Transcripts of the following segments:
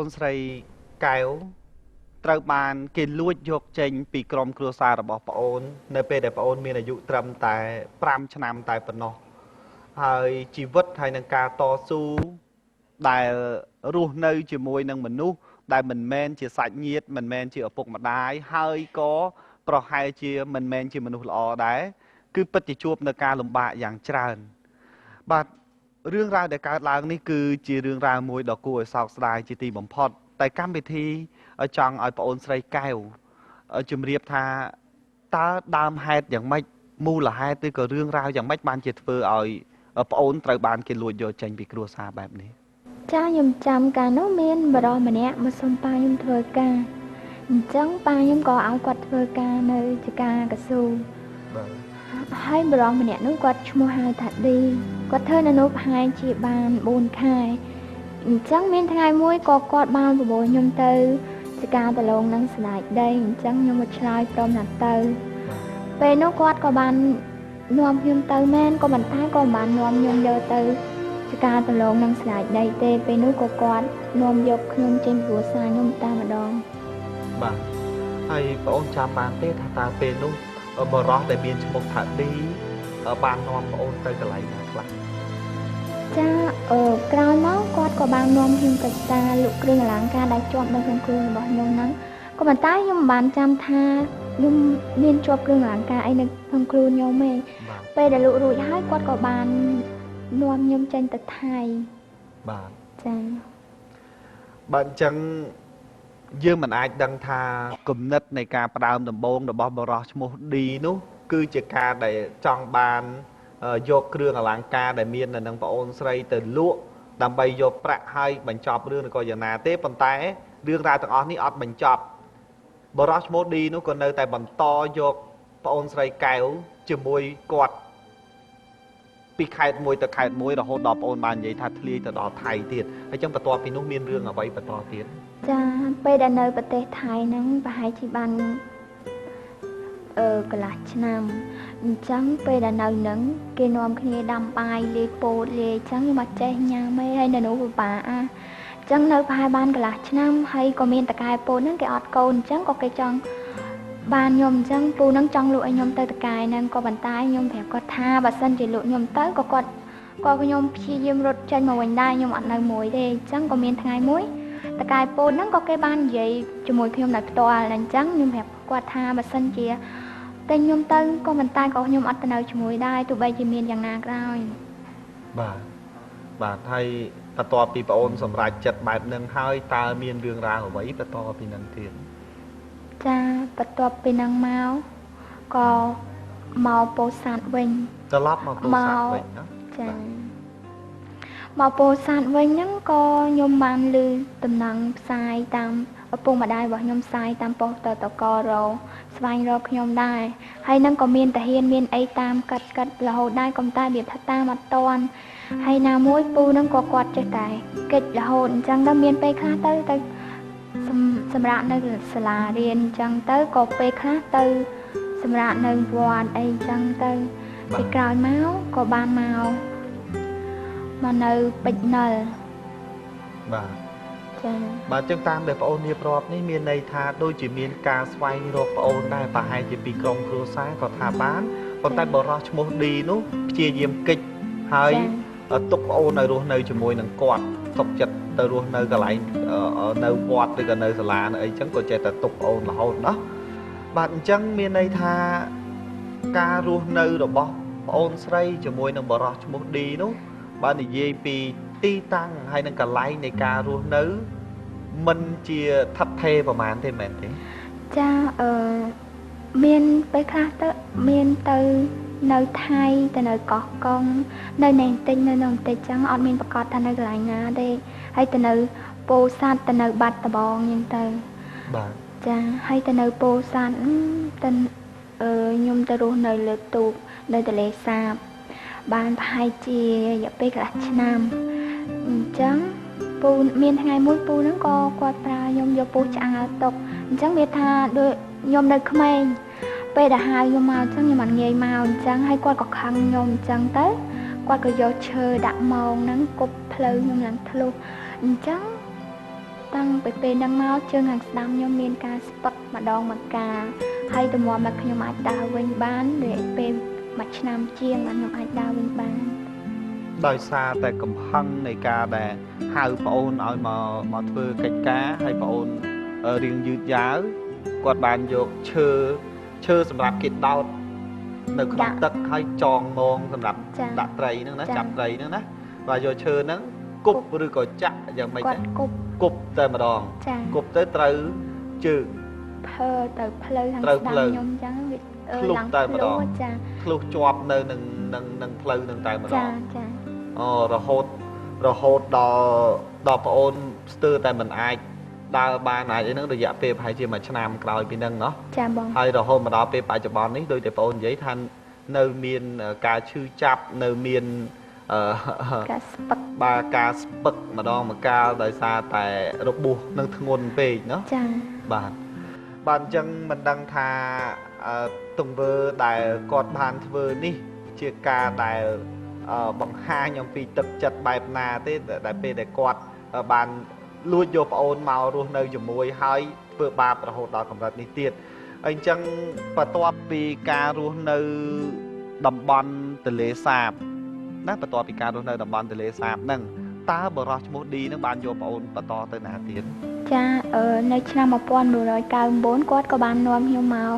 អូនស្រីកែវត្រូវបានគេលួចយកចេញពីក្រុមគ្រួសាររបស់ប្អូននៅពេលដែលប្អូនមានអាយុត្រឹមតែ5ឆ្នាំតែប៉ុណ្ណោះហើយជីវិតហើយនឹងការតស៊ូដែលរស់នៅជាមួយនឹងមនុស្សដែលមិនមែនជាសាច់ញាតិមិនមែនជាឪពុកម្ដាយហើយក៏ប្រហែលជាមិនមែនជាមនុស្សល្អដែរគឺពិតជាជួបនៅការលំបាកយ៉ាងច្រើនបាទរឿងរ៉ាវដែលកើតឡើងនេះគឺជារឿងរ៉ាវមួយដ៏គួរឲ្យសោកស្ដាយជាទីបំផុតតែកម្មវិធីចង់ឲ្យប្អូនស្រីកែវជម្រាបថាតើដើមហេតុយ៉ាងម៉េចមូលហេតុឬក៏រឿងរ៉ាវយ៉ាងម៉េចបានជាធ្វើឲ្យប្អូនត្រូវបានគេលួចយកចេញពីគ្រួសារបែបនេះចាខ្ញុំចាំកាលនោះមានបរិសម្នាក់មកសុំប៉ាខ្ញុំធ្វើការអញ្ចឹងប៉ាខ្ញុំក៏ឲ្យគាត់ធ្វើការនៅចការកស៊ូបាទហើយបរិសម្នាក់នោះគាត់ឈ្មោះហៅថាឌីគាត់ធ្វើនៅនោះប្រហែលជាបាន4ខែអញ្ចឹងមានថ្ងៃមួយក៏គាត់បានប្រមូលខ្ញុំទៅចការដលងនឹងស្ដាយដីអញ្ចឹងខ្ញុំមកឆ្លើយព្រមណាស់ទៅពេលនោះគាត់ក៏បាននាំខ្ញុំទៅមែនក៏មិនតែក៏មិនបាននាំខ្ញុំយកទៅចការដលងនឹងស្ដាយដីទេពេលនោះក៏គាត់នាំយកខ្ញុំចេញពីគ្រួសារខ្ញុំតែម្ដងបាទហើយបងអូនចាំបានទេថាតើពេលនោះបរោះដែលមានឈ្មោះថាឌីបាននាំបងអូនទៅកន្លែងណាខ្លះចាក្រោយមកគាត់ក៏បាននាំខ្ញុំទៅផ្សារលក់គ្រឿងអលង្ការដែលជាប់នៅក្នុងខ្លួនរបស់ខ្ញុំហ្នឹងក៏ប៉ុន្តែខ្ញុំមិនបានចាំថាខ្ញុំមានជាប់គ្រឿងអលង្ការអីនៅក្នុងខ្លួនខ្ញុំទេពេលដែលលក់រួចហើយគាត់ក៏បាននាំខ្ញុំចេញទៅថៃបាទចាបាទអញ្ចឹងយើងមិនអាចដឹងថាគំនិតនៃការផ្ដើមដំបូងរបស់បរោះឈ្មោះឌីនោះគឺជាការដែលចង់បានយកគ្រឿងអលង្ការដែលមាននៅនឹងប្អូនស្រីទៅលក់ដើម្បីយកប្រាក់ឲ្យបញ្ចប់រឿងឬក៏យ៉ាងណាទេប៉ុន្តែរឿងរ៉ាវទាំងអស់នេះអត់បញ្ចប់បរោះឈ្មោះឌីនោះក៏នៅតែបន្តយកប្អូនស្រីកែវជាមួយគាត់ពីខេត្តមួយទៅខេត្តមួយរហូតដល់ប្អូនបាននិយាយថាធ្លាយទៅដល់ថៃទៀតហើយចឹងបន្ទាប់ពីនោះមានរឿងអ្វីបន្តទៀតចាពេលដែលនៅប្រទេសថៃហ្នឹងប្រហែលជាបាន កន្លះឆ្នាំអញ្ចឹងពេលដែលនៅនឹងគេនាំគ្នាដាំបាយលាយពោតលាយអញ្ចឹងខ្ញុំអត់ចេះញ៉ាំទេហើយនៅនោះពិបាកអញ្ចឹងនៅប្រហែលបានកន្លះឆ្នាំហើយក៏មានតកែពោតហ្នឹងគេអត់កូនអញ្ចឹងក៏គេចង់បានខ្ញុំអញ្ចឹងពូហ្នឹងចង់លក់ឲ្យខ្ញុំទៅតកែហ្នឹងក៏ប៉ុន្តែខ្ញុំប្រាប់គាត់ថាបើសិនជាលក់ខ្ញុំទៅក៏គាត់ក៏ខ្ញុំព្យាយាមរត់ចេញមកវិញដែរខ្ញុំអត់នៅមួយទេអញ្ចឹងក៏មានថ្ងៃមួយតកែពោតហ្នឹងក៏គេបាននិយាយជាមួយខ្ញុំដោយផ្ទាល់អញ្ចឹងខ្ញុំប្រាប់គាត់ថាបើសិនជាតែខ្ញុំទៅក៏មិនតែក៏ខ្ញុំអត់ទៅនៅជាមួយដែរទោះបីជាមានយ៉ាងណាក៏ដោយបាទបាទហើយបន្ទាប់ពីប្អូនសម្រេចចិត្តបែបហ្នឹងហើយតើមានរឿងរ៉ាវអ្វីបន្តពីហ្នឹងទៀតចាបន្ទាប់ពីហ្នឹងមកក៏មកពោធិ៍សាត់វិញត្រឡប់មកពោធិ៍សាត់វិញណាចាមកពោធិ៍សាត់វិញហ្នឹងក៏ខ្ញុំបានឮតំណែងផ្សាយតាមឪពុកម្ដាយរបស់ខ្ញុំផ្សាយតាមប៉ុស្តិ៍តករស្វែងរកខ្ញុំដែរហើយនឹងក៏មានតាហ៊ានមានអីតាមកាត់កាត់រហូតដែរក៏តែរបៀបថាតាមអត់តាន់ហើយណាមួយពូនឹងក៏គាត់ចេះតែកិច្ចរហូតអញ្ចឹងទៅមានពេលខ្លះទៅទៅសម្រាប់នៅសាលារៀនអញ្ចឹងទៅក៏ពេលខ្លះទៅសម្រាប់នៅវត្តអីអញ្ចឹងទៅពេលក្រោយមកក៏បានមកនៅពេជ្រនិលបាទចាបាទចឹងតាមដែលប្អូនរៀបរាប់នេះមានន័យថាដូចជាមានការស្វែងរកប្អូនដែរប្រហែលជាពីក្រុមគ្រួសារក៏ថាបានប៉ុន្តែបរិសឈ្មោះឌីនោះព្យាយាមកិច្ចហើយទុកប្អូនឲ្យរស់នៅជាមួយនឹងគាត់ទុកចិត្តទៅរស់នៅកន្លែងនៅវត្តឬក៏នៅសាលានៅអីចឹងក៏ចេះតែទុកប្អូនរហូតណោះបាទអញ្ចឹងមានន័យថាការរស់នៅរបស់ប្អូនស្រីជាមួយនឹងបរិសឈ្មោះឌីនោះបើនិយាយពីទីតាំងហើយនឹងកន្លែងនៃការរស់នៅមិនជាថិតថេរប្រហែលទេមែនទេចាមានពេលខ្លះទៅមានទៅនៅថៃទៅនៅកោះកុងនៅនេះបន្តិចនៅនោះបន្តិចចឹងអត់មានប្រកាសថានៅកន្លែងណាទេហើយទៅនៅពោធិ៍សាត់ទៅនៅបាត់ដំបងចឹងទៅបាទចាហើយទៅនៅពោធិ៍សាត់ទៅខ្ញុំទៅរស់នៅលើទូកនៅទន្លេសាបបានប្រហែលជារយៈពេលកន្លះឆ្នាំអញ្ចឹងពូមានថ្ងៃមួយពូហ្នឹងក៏គាត់ប្រើខ្ញុំយកពូឆ្អើទុកអញ្ចឹងវាថាដូចខ្ញុំនៅក្មេងពេលដែលហៅខ្ញុំមកអញ្ចឹងខ្ញុំអត់ងាយមកអញ្ចឹងហើយគាត់ក៏ខឹងខ្ញុំអញ្ចឹងទៅគាត់ក៏យកឈើដាក់ម៉ងហ្នឹងគប់ផ្លូវខ្ញុំឡើងធ្លុះអញ្ចឹង តាំងពីពេលហ្នឹងមកជើងខាងស្ដាំខ្ញុំមានការស្ពឹកម្ដងម្កាលហើយទម្រាំមកខ្ញុំអាចដើរវិញបានរយៈពេល1ឆ្នាំជាងបានខ្ញុំអាចដើរវិញបានដោយសារតែកំហឹងនៃការដែលហៅប្អូនឲ្យមកធ្វើកិច្ចការហើយប្អូនរៀងយឺតយ៉ាវគាត់បានយកឈើសម្រាប់គេដោតនៅក្នុងទឹកហើយចងមងសម្រាប់ដាក់ត្រីហ្នឹងណាចាប់ត្រីហ្នឹងណាបាទយកឈើហ្នឹងគប់ឬក៏ចាក់យ៉ាងម៉េចដែរគប់តែម្ដងគប់ទៅត្រូវជើងភើទៅផ្លូវខាងស្ដាំខ្ញុំអញ្ចឹងវាឡើងតែម្ដងធ្លុះជាប់នៅនឹងផ្លូវនឹងតែម្ដងចាអូរហូតដល់ប្អូនស្ទើរតែមិនអាចដើរបានអាចអីហ្នឹងរយៈពេលប្រហែលជាមួយឆ្នាំក្រោយពីហ្នឹងណោះចាបងហើយរហូតមកដល់ពេលបច្ចុប្បន្ននេះដោយតែប្អូននិយាយថានៅមានការឈឺចាប់នៅមានការស្ពឹកបាទការស្ពឹកម្ដងម្កាលដោយសារតែរបួសនឹងធ្ងន់ពេកណោះចាបាទបាទអញ្ចឹងមិនដឹងថាទង្វើដែលគាត់បានធ្វើនេះជាការដែលបង្ហាញអំពីទឹកចិត្តបែបណាទេដែលពេលដែលគាត់បានលួចយកប្អូនមករស់នៅជាមួយហើយធ្វើបាបរហូតដល់កម្រិតនេះទៀតអញ្ចឹងបន្ទាប់ពីការរស់នៅតំបន់ទន្លេសាបណាបន្ទាប់ពីការរស់នៅតំបន់ទន្លេសាបហ្នឹងតើបរិសឈ្មោះឌីហ្នឹងបានយកប្អូនបន្តទៅណាទៀតចានៅឆ្នាំ1999គាត់ក៏បាននាំខ្ញុំមក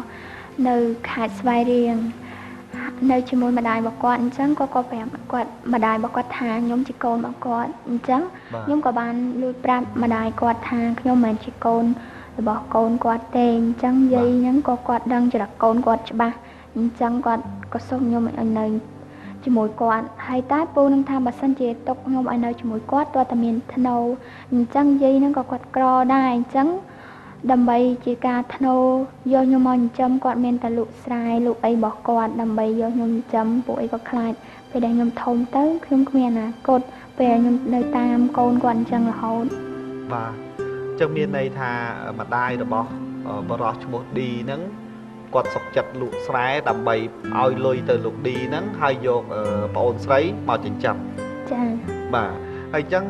នៅខេត្តស្វាយរៀងនៅជាមួយម្ដាយរបស់គាត់អញ្ចឹងក៏គាត់ប្រាប់គាត់ម្ដាយរបស់គាត់ថាខ្ញុំជាកូនរបស់គាត់អញ្ចឹងខ្ញុំក៏បានលួចប្រាប់ម្ដាយគាត់ថាខ្ញុំមិនមែនជាកូនរបស់កូនគាត់ទេអញ្ចឹងយាយហ្នឹងក៏គាត់ដឹងចរិតកូនគាត់ច្បាស់អញ្ចឹងគាត់ក៏សុំខ្ញុំឲ្យនៅជាមួយគាត់ហើយតែពូនឹងថាបើសិនជាទុកខ្ញុំឲ្យនៅជាមួយគាត់ទាល់តែមានធ្នូអញ្ចឹងយាយហ្នឹងក៏គាត់ក្រដែរអញ្ចឹងដើម្បីជាការធ្នូយកខ្ញុំមកចិញ្ចឹមគាត់មានតែលក់ស្រែលក់អីរបស់គាត់ដើម្បីយកខ្ញុំចិញ្ចឹមពួកអីក៏ខ្លាចពេលដែលខ្ញុំធំទៅខ្ញុំគ្មានអនាគតពេលខ្ញុំនៅតាមកូនគាត់អញ្ចឹងរហូតបាទអញ្ចឹងមានន័យថាម្ដាយរបស់បរិសឈ្មោះឌីហ្នឹងគាត់សុខចិត្តលក់ស្រែដើម្បីឲ្យលុយទៅលោកឌីហ្នឹងហើយយកប្អូនស្រីមកចិញ្ចឹមចាបាទហើយអញ្ចឹង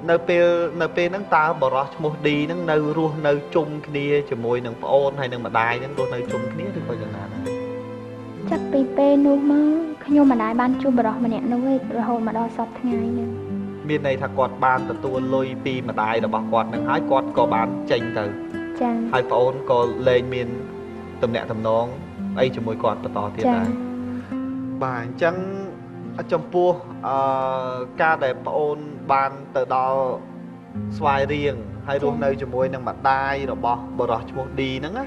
នៅពេលហ្នឹងតើបរិសឈ្មោះឌីហ្នឹងនៅរស់នៅជុំគ្នាជាមួយនឹងប្អូនហើយនឹងម្ដាយហ្នឹងរស់នៅជុំគ្នាឬក៏យ៉ាងណាដែរចាប់ពីពេលនោះមកខ្ញុំម្ដាយបានជួបបរិសម្នាក់នោះឯងរហូតមកដល់សប្តាហ៍ថ្ងៃហ្នឹងមានន័យថាគាត់បានទទួលលុយពីម្ដាយរបស់គាត់ហ្នឹងហើយគាត់ក៏បានចេញទៅចាហើយប្អូនក៏លែងមានទំនាក់ទំនងអីជាមួយគាត់បន្តទៀតដែរបាទអញ្ចឹងចំពោះការដែលប្អូនបានទៅដល់ស្វាយរៀងហើយរស់នៅជាមួយនឹងម្ដាយរបស់បរិសឈ្មោះឌីហ្នឹងណា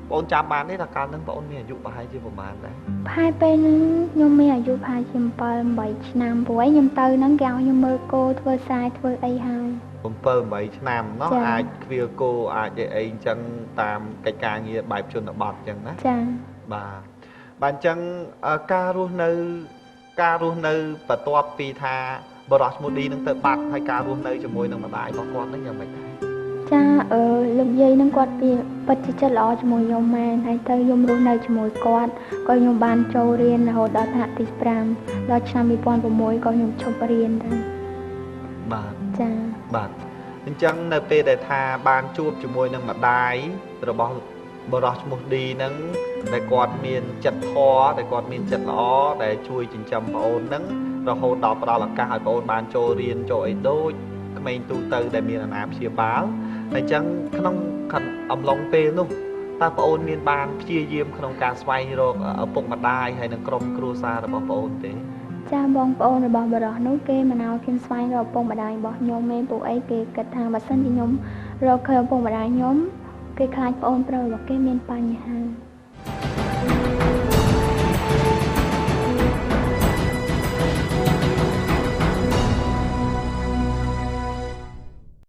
ប្អូនចាំបានទេថាកាលហ្នឹងប្អូនមានអាយុប្រហែលជាប្រហែលដែរប្រហែលពេលហ្នឹងខ្ញុំមានអាយុប្រហែលជា7 8ឆ្នាំព្រោះឯងខ្ញុំទៅហ្នឹងគេឲ្យខ្ញុំមើលគោធ្វើស្រែធ្វើអីហើយ7 8ឆ្នាំណោះអាចខ្វៀលគោអាចអីអញ្ចឹងតាមកិច្ចការងារបែបជនបទអញ្ចឹងណាចាបាទបាទអញ្ចឹងការរស់នៅបន្ទាប់ពីថាបរិសឈ្មោះឌីនឹងទៅបាត់ហើយការរស់នៅជាមួយនឹងម្ដាយរបស់គាត់នឹងយ៉ាងម៉េចដែរចាលោកយាយនឹងគាត់ពីពិតជាចិត្តល្អជាមួយខ្ញុំមែនហើយទៅខ្ញុំរស់នៅជាមួយគាត់ក៏ខ្ញុំបានចូលរៀនរហូតដល់ថ្នាក់ទី5ដល់ឆ្នាំ2006ក៏ខ្ញុំឈប់រៀនដែរបាទចាបាទអញ្ចឹងនៅពេលដែលថាបានជួបជាមួយនឹងម្ដាយរបស់បរិសឈ្មោះឌីហ្នឹងដែលគាត់មានចិត្តធម៌ដែលគាត់មានចិត្តល្អដែលជួយចិញ្ចឹមប្អូនហ្នឹងរហូតដល់ផ្ដល់ឱកាសឲ្យប្អូនបានចូលរៀនចូលអីដូចក្មេងទូទៅដែលមានអាណាព្យាបាលអញ្ចឹងក្នុងអំឡុងពេលនោះតើប្អូនមានបានព្យាយាមក្នុងការស្វែងរកឪពុកម្ដាយហើយនិងក្រុមគ្រួសាររបស់ប្អូនទេចាបងប្អូនរបស់បរិសនោះគេមិនឲ្យខ្ញុំស្វែងរកឪពុកម្ដាយរបស់ខ្ញុំទេពួកអីគេគិតថាបើសិនជាខ្ញុំរកឃើញឪពុកម្ដាយខ្ញុំគេខ្លាចប្អូនប្រុសរបស់គេមានបញ្ហា